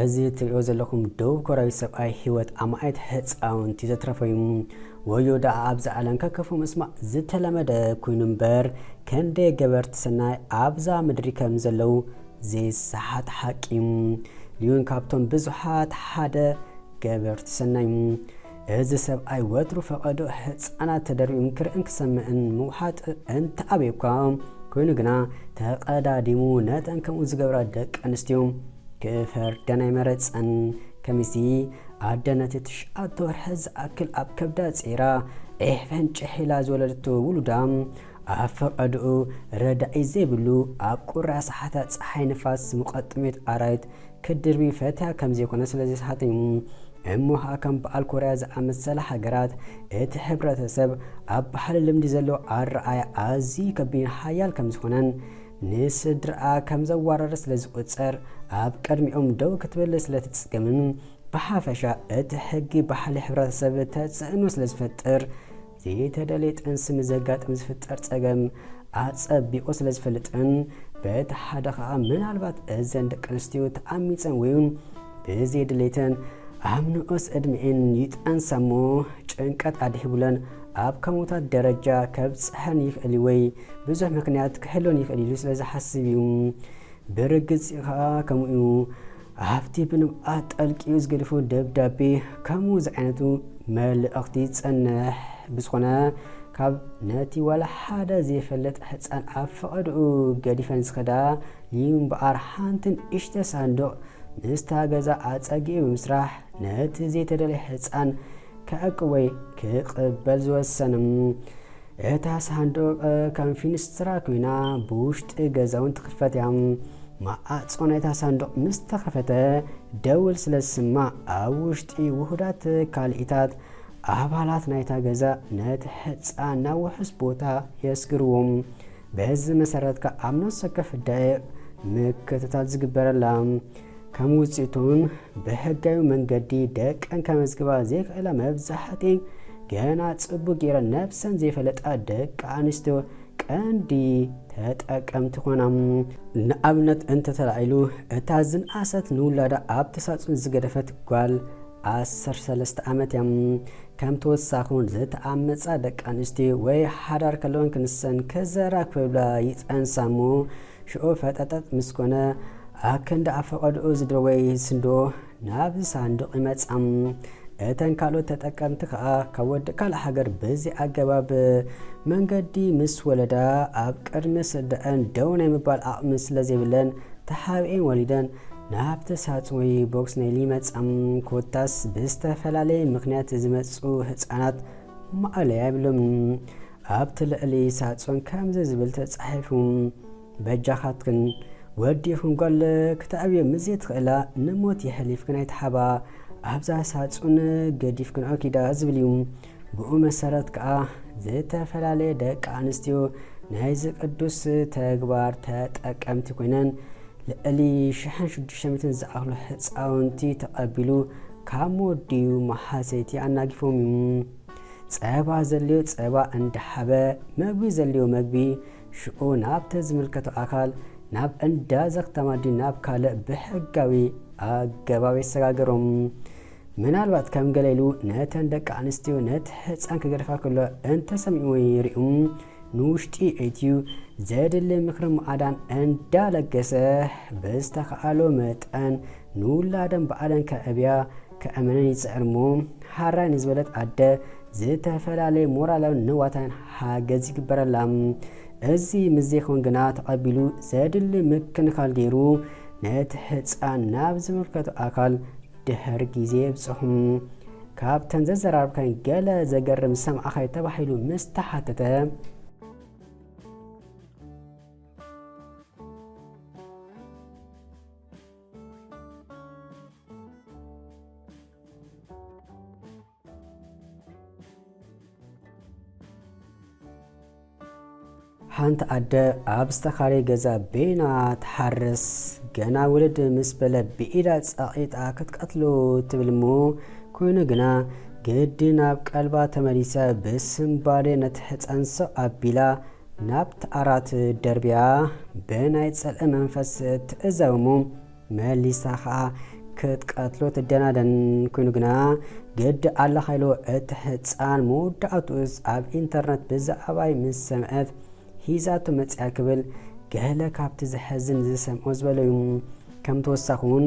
እዚ እትሪኦ ዘለኹም ደቡብ ኮርያዊ ሰብኣይ ህይወት ኣማኢት ህፃውንቲ ዘትረፈ እዩ። ወዮ ደኣ ኣብዚ ዓለም ከከፉ ምስማዕ ዝተለመደ ኮይኑ እምበር፣ ክንደይ ገበርቲ ሰናይ ኣብዛ ምድሪ ከም ዘለዉ ዘይሰሓት ሓቂ እዩ። ሊዩን ካብቶም ብዙሓት ሓደ ገበርቲ ሰናይ እዩ። እዚ ሰብኣይ ወትሩ ፈቐዶ ህፃናት ተደርቢዮም ክርእን ክሰምዕን ምውሓጥ እንተኣብየኳ ኮይኑ ግና፣ ተቐዳዲሙ ነተን ከምኡ ዝገብራ ደቂ ኣንስትዮ ክፈርደን ኣይመረጸን። ከመይሲ ኣደ ነቲ ትሽዓተ ወርሒ ዝኣክል ኣብ ከብዳ ጸይራ ዒሕፈን ጭሕ ኢላ ዝወለደቶ ውሉዳ ኣብ ፈቐድኡ ረዳኢ ዘይብሉ ኣብ ቁራ ሰሓታ ጸሓይ ንፋስ ሙቐት ጥሜት ኣራዊት ክትድርቢ ፈትያ ከም ዘይኮነ ስለ ዘስሓተ እዩ። እሞ ኸኣ ከም በዓል ኮርያ ዝኣመሰላ ሃገራት እቲ ሕብረተሰብ ኣብ ባህሊ ልምዲ ዘለዎ ኣረኣእያ ኣዝዩ ከቢድን ሓያል ከም ዝኾነን ንስድራኣ ከም ዘዋረደ ስለ ዝቑጸር ኣብ ቅድሚኦም ደው ክትብል ስለ ትጽገምን ብሓፈሻ እቲ ሕጊ ባህሊ ሕብረተሰብ ተጽዕኖ ስለ ዝፈጥር ዘይተደልየ ጥንሲ ምስ ዘጋጥም ዝፍጠር ጸገም ኣጸቢቑ ስለ ዝፈልጥን በቲ ሓደ ኸኣ ምናልባት እዘን ደቂ ኣንስትዮ ተኣሚጸን ወይ እውን ብዘይድሌተን ኣብ ንኡስ ዕድሚኤን ይጠንሳ እሞ ጭንቀት ኣድሂቡለን ኣብ ከሞታት ደረጃ ከብጽሐን ይኽእል እዩ ወይ ብዙሕ ምኽንያት ክሕሎን ይኽእል ኢሉ ስለ ዝሓስብ እዩ። ብርግጽ ኸኣ ከምኡ እዩ። ኣብቲ ብንብኣት ጠልቂዩ ዝገደፎ ደብዳቤ ከምኡ ዝዓይነቱ መልእኽቲ ይጸንሕ። ብዝኾነ ካብ ነቲ ዋላ ሓደ ዘይፈልጥ ሕጻን ኣብ ፈቐድኡ ገዲፈን ዝኸዳ እዩ እምበኣር ሓንቲ ንእሽተ ሳንዱቕ ምስታ ገዛ ኣጸጊዑ ብምስራሕ ነቲ ዘይተደልየ ሕጻን ከዕቅብ ወይ ክቕበል ዝወሰነ። እታ ሳንዱቕ ከም ፊንስትራ ኮይና ብውሽጢ ገዛ እውን ትኽፈት እያ። ማዕጾ ናይታ ሳንዱቕ ምስ ተኸፈተ ደውል ስለ ዝስማዕ ኣብ ውሽጢ ውሁዳት ካልኢታት ኣባላት ናይታ ገዛ ነቲ ሕጻን ናብ ውሑስ ቦታ የስግርዎም። በዚ መሰረት ከኣ ኣብ ነፍሲ ወከፍ ደቂቕ ምክትታል ዝግበረላ። ከም ውጽኢቱን ብሕጋዊ መንገዲ ደቀን ከመዝግባ ዘይክእላ መብዛሕትኤን ገና ጽቡቕ ገይረን ነብሰን ዘይፈለጣ ደቂ ኣንስትዮ ቀንዲ ተጠቀምቲ ኾና። ንኣብነት እንተተላዒሉ እታ ዝንኣሰት ንውላዳ ኣብቲ ሳጹን ዝገደፈት ጓል ዓሰርተ ሰለስተ ዓመት እያ። ከም ተወሳኺ እውን ዝተኣመጻ ደቂ ኣንስትዮ ወይ ሓዳር ከለወን ክንሰን ከዘራ ክብላ ይጸንሳ እሞ ሽዑ ፈጠጠጥ ምስ ኮነ ኣብ ክንዲ ኣብ ፈቐድኡ ዝድረወይ ስንዶ ናብዚ ሳንዱቕ ይመጻ። እተን ካልኦት ተጠቀምቲ ከኣ ካብ ወዲ ካልእ ሃገር ብዚ ኣገባብ መንገዲ ምስ ወለዳ ኣብ ቅድሚ ስድዐን ደው ናይ ምባል ዓቕሚ ስለ ዘይብለን ተሓቢኤን ወሊደን ናብቲ ሳጹን ወይ ቦክስ ኔል ይመጻ። ኮታስ ብዝተፈላለየ ምኽንያት ዝመጹ ህጻናት ማእለያ የብሎምን። ኣብቲ ልዕሊ ሳጹን ከምዚ ዝብል ተጻሒፉ፣ በጃኻትክን ወዲኽን ጓል ክተዕብዮ ምስ ዘይትኽእላ ንሞት የሕሊፍክን ኣይትሓባ፣ ኣብዛ ሳጹን ገዲፍክንኦ ኪዳ ዝብል እዩ። ብኡ መሰረት ከኣ ዝተፈላለየ ደቂ ኣንስትዮ ናይዚ ቅዱስ ተግባር ተጠቀምቲ ኮይነን ልዕሊ ሽሕን ሽዱሽተ ሚእትን ዝኣኽሉ ህጻውንቲ ተቐቢሉ ካብ መወዲኡ መሓሰይቲ ኣናጊፎም እዩ። ጸባ ዘድልዮ ጸባ እንዳሓበ፣ መግቢ ዘድልዮ መግቢ ሽዑ ናብቲ ዝምልከቶ ኣካል ናብ እንዳ ዘኽተማ ድዩ ናብ ካልእ ብሕጋዊ ኣገባብ የሰጋገሮም። ምናልባት ከም ገለ ኢሉ ነተን ደቂ ኣንስትዮ ነቲ ህጻን ክገድፋ ከሎ እንተሰሚዑ ወይ ሪኡ ንውሽጢ እትዩ ዘድሊ ምኽሪ ምዓዳን እንዳለገሰ ብዝተኻእሎ መጠን ንውላደን ባዕለን ከዕብያ ከእመነን ይጽዕር እሞ ሓራይ ንዝበለት ኣደ ዝተፈላለየ ሞራላውን ንዋታን ሓገዝ ይግበረላ። እዚ ምስ ዘይኮን ግና ተቐቢሉ ዘድሊ ምክንኻል ገይሩ ነቲ ህጻን ናብ ዝምልከቶ ኣካል ድሕሪ ግዜ የብጽሑ። ካብተን ዘዘራረብካን ገለ ዘገርም ዝሰማዕኻዮ ተባሂሉ ምስ ተሓተተ፣ ሓንቲ ኣደ ኣብ ዝተኻረየ ገዛ በይና ትሓርስ። ገና ውልድ ምስ በለ ብኢዳ ጸቒጣ ክትቀትሎ ትብል እሞ፣ ኮይኑ ግና ግዲ ናብ ቀልባ ተመሊሳ ብስንባዴ ነቲ ህጻን ስቕ ኣቢላ ናብቲ ዓራት ደርብያ ብናይ ጽልኢ መንፈስ ትእዘብ እሞ፣ መሊሳ ኸኣ ክትቀትሎ ትደናደን። ኮይኑ ግና ግዲ ኣለኻ ኢሉ እቲ ህፃን መወዳእቱስ ኣብ ኢንተርነት ብዛዕባይ ምስ ሰምዐት ሒዛቶ መፅያ ክብል ገለ ካብቲ ዘሐዝን ዝሰምዖ ዝበለዩ። ከም ተወሳኺ እውን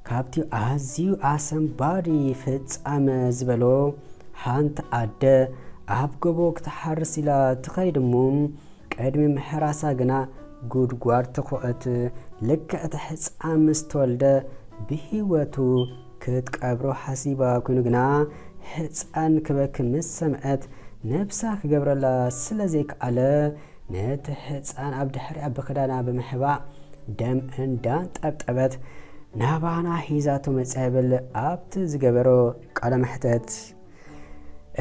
ካብቲ ኣዝዩ ኣሰንባዲ ፍጻመ ዝበሎ ሓንቲ ኣደ ኣብ ጎቦ ክትሓርስ ኢላ ትኸይድ እሞ ቅድሚ ምሕራሳ ግና ጉድጓድ ትኹዕት። ልክዕ እቲ ሕፃን ምስ ተወልደ ብህይወቱ ክትቀብሮ ሓሲባ ኮይኑ ግና ሕፃን ክበኪ ምስ ሰምዐት ነብሳ ክገብረላ ስለ ዘይከኣለ ነቲ ሕፃን ኣብ ድሕሪኣ ብኽዳና ብምሕባእ ደም እንዳንጠብጠበት ናባና ሒዛቶ መፅያ ይብል ኣብቲ ዝገበሮ ቃለ መሕተት።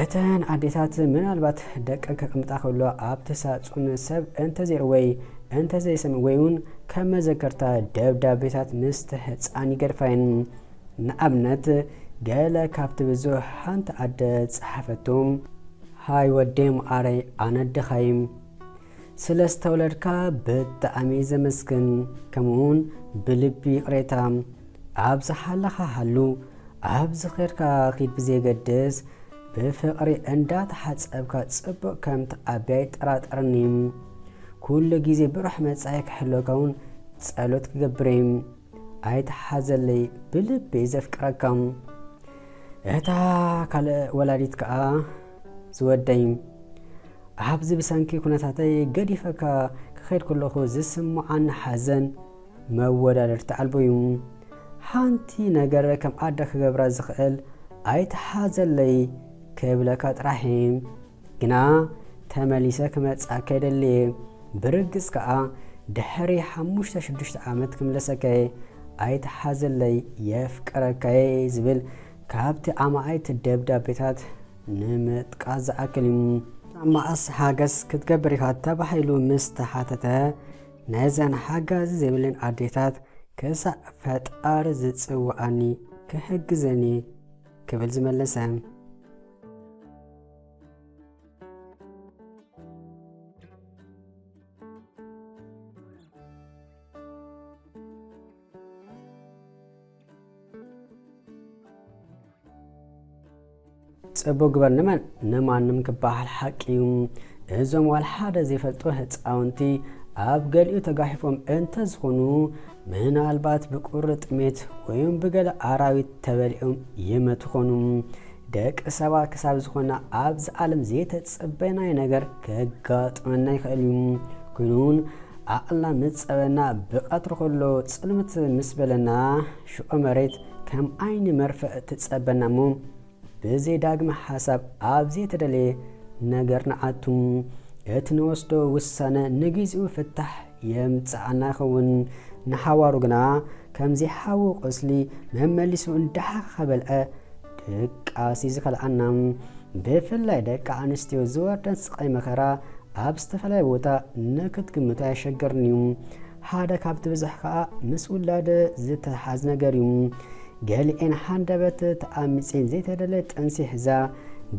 እተን ኣዴታት ምናልባት ደቀን ከቕምጣ ከሎ ኣብቲ ሳጹን ሰብ እንተዘይርወይ እንተዘይሰምዕ ወይ እውን ከም መዘከርታ ደብዳቤታት ምስቲ ህጻን ይገድፋየን። ንኣብነት ገለ ካብቲ ብዙሕ ሓንቲ ኣደ ጸሓፈቱ፣ ሃይ ወደይ መዓረይ ኣነ ኣደኻይ ስለ ዝተወለድካ ብጣዕሚ ዘመስግን፣ ከምኡውን ብልቢ ይቕሬታ። ኣብ ዝሓለኻ ሃሉ፣ ኣብ ዝኸድካ ኺድ ብዘየገድስ ብፍቕሪ እንዳተሓጸብካ ጽቡቕ ከም ትዓቢ ኣይጠራጠርን እዩ። ኩሉ ግዜ ብሩህ መጻኢ ክሕልወካ እውን ጸሎት ክገብር እየ። ኣይትሓዘለይ፣ ብልቢ ዘፍቅረካ። እታ ካልእ ወላዲት ከኣ ዝወደይ፣ ኣብዚ ብሰንኪ ኩነታተይ ገዲፈካ ክኸይድ ከለኹ ዝስምዓኒ ሓዘን መወዳደርቲ ኣልቦ እዩ። ሓንቲ ነገር ከም ኣደ ክገብራ ዝኽእል ኣይትሓዘለይ ክብለካ ጥራሕ እየ። ግና ተመሊሰ ክመጽኣካ ይደሊ እየ። ብርግጽ ከኣ ድሕሪ ሓሙሽተ ሽዱሽተ ዓመት ክምለሰካ እየ። ኣይትሓዘለይ፣ የፍቅረካ እየ ዝብል ካብቲ ኣማኢት ደብዳቤታት ንምጥቃስ ዝኣክል እዩ። ኣብ መኣስ ሓገዝ ክትገብር ኢኻ ተባሂሉ ምስ ተሓተተ፣ ነዘን ሓጋዚ ዘይብለን ኣዴታት ክሳዕ ፈጣሪ ዝጽውዓኒ ክሕግዘኒ ክብል ዝመለሰ። ጽቡቅ ግበር ንመን ንማንም ክበሃል ሓቂ እዩ። እዞም ዋላ ሓደ ዘይፈልጡ ህጻውንቲ ኣብ ገሊኡ ተጋሒፎም እንተዝኾኑ፣ ምናልባት ብቁሪ ጥሜት ወይም ብገለ ኣራዊት ተበሊዖም ይመቱ ኾኑ። ደቂ ሰባት ክሳብ ዝኾና ኣብዚ ዓለም ዘይተጸበናዮ ነገር ከጋጥመና ይኽእል እዩ። ኮይኑ እውን ዓቕልና ምስ ጸበና ብቐትሪ ከሎ ጽልምት ምስ በለና ሽዑ መሬት ከም ዓይኒ መርፍእ ትጸበና እሞ ብዘይ ዳግመ ሓሳብ ኣብ ዘይተደለየ ነገር ንኣቱ። እቲ ንወስዶ ውሳነ ንግዚኡ ፍታሕ የምጽኣና ይኸውን። ንሓዋሩ ግና ከምዚ ሓዊ ቁስሊ መመሊሱ እንዳሓኸኸ በልዐ ድቃስ እዩ ዝኸልኣና። ብፍላይ ደቂ ኣንስትዮ ዝወርደን ስቓይ መኸራ ኣብ ዝተፈላለየ ቦታ ንክትግምቶ ኣየሸግርን እዩ። ሓደ ካብቲ ብዝሕ ከኣ ምስ ውላድ ዝተሓዝ ነገር እዩ። ገሊኤን ሃንደበት ተኣሚጺን ዘይተደለ ጥንሲ ሒዛ፣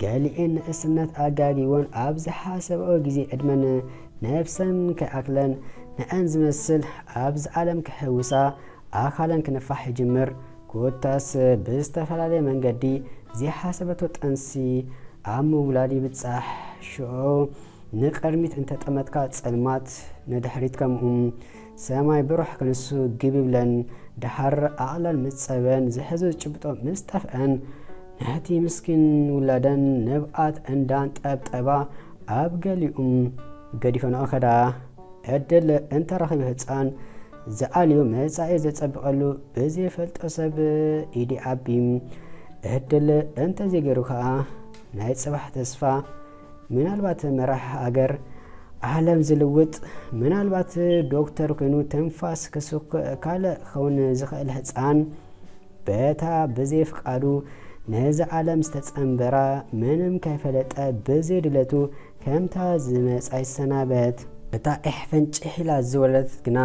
ገሊኤን ንእስነት ኣጋጊወን ኣብ ዝሓሰብኦ ግዜ ዕድመን ነብሰን ከይኣክለን ንዐን ዝመስል ኣብዚ ዓለም ክሕውሳ ኣኻለን ክንፋሕ ይጅምር። ኮታስ ብዝተፈላለየ መንገዲ ዘይሓሰበቶ ጥንሲ ኣብ ምውላድ ይብጻሕ። ሽዑ ንቕድሚት እንተጠመትካ ጸልማት፣ ንድሕሪት ከምኡ። ሰማይ ብሩሕ ክንሱ ግብ ይብለን። ደሓር ኣቕላል ምስ ጸበን ዝሕዞ ዝጭብጦ ምስ ጠፍአን፣ ነቲ ምስኪን ውላደን ንብኣት እንዳንጠብጠባ ኣብ ገሊኡም ገዲፈንኦ ከዳ። ዕድል እንተረኺቡ ህጻን ዝኣልዮ መጻኢ ዘጸብቐሉ ብዘይፈልጦ ሰብ ኢድ ይዓቢ። ዕድል እንተዘይገይሩ ከኣ ናይ ጽባሕ ተስፋ፣ ምናልባት መራሕ ሃገር፣ ዓለም ዝልውጥ፣ ምናልባት ዶክተር ኮይኑ ትንፋስ ክስኩዕ ካልእ ክኸውን ዝኽእል ህጻን በታ ብዘይ ፍቃዱ ነዚ ዓለም ዝተጸንበራ ምንም ከይፈለጠ ብዘይ ድለቱ ከምታ ዝመጻ ይሰናበት። እታ ዒሕ ፍንጭሕ ኢላ ዝወለደት ግና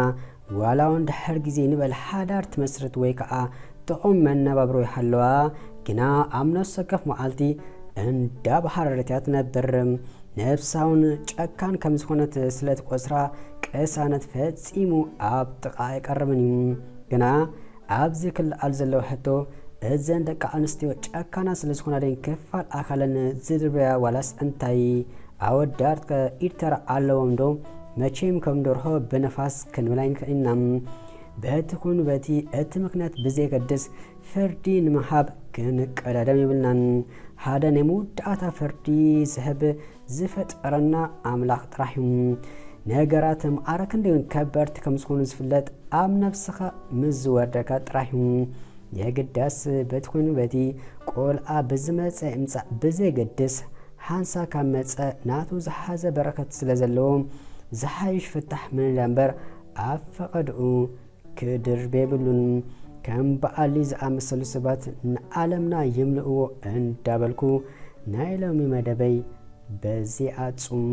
ዋላ እውን ድሕር ግዜ ንበል ሓዳር ትመስርት ወይ ከኣ ጥዑም መነባብሮ ይሃለዋ ግና ኣብ ነፍሲ ወከፍ መዓልቲ እንዳባህረረት እያ ትነብር። ነብሳ እውን ጨካን ከም ዝኾነት ስለ ትቆጽራ ቅሳነት ፈጺሙ ኣብ ጥቓ ኣይቀርብን እዩ። ግና ኣብዚ ክልዓል ዘለዎ ሕቶ፣ እዘን ደቂ ኣንስትዮ ጨካና ስለ ዝኾና ደን ክፋል ኣካለን ዝድርበያ ዋላስ እንታይ? ኣወዳት ከ ኢድ ተራ ኣለዎም ዶ? መቼም ከም ደርሆ ብነፋስ ክንብል ኣይንክእል ኢና። በቲ ኮይኑ በቲ እቲ ምክንያት ብዘየገድስ ፍርዲ ንምሃብ ክንቀዳደም የብልናን። ሓደ ናይ መወዳእታ ፍርዲ ዝህብ ዝፈጠረና ኣምላኽ ጥራሕ እዩ። ነገራት ማዕረ ክንደይን ከበድቲ ከም ዝኾኑ ዝፍለጥ ኣብ ነብስኻ ምስ ዝወርደካ ጥራሕ እዩ። የግዳስ በቲ ኮይኑ በቲ ቆልዓ ብዝመፀ እምፃእ ብዘየገድስ ሓንሳ ካብ መፀ ናቱ ዝሓዘ በረከት ስለ ዘለዎ ዝሓይሽ ፍታሕ ምንዳ እምበር ኣብ ፈቐድኡ ክድርብ የብሉን። ከም በዓሊ ዝኣመሰሉ ሰባት ንዓለምና ይምልእዎ እንዳበልኩ ናይ ሎሚ መደበይ በዚ ኣጹም።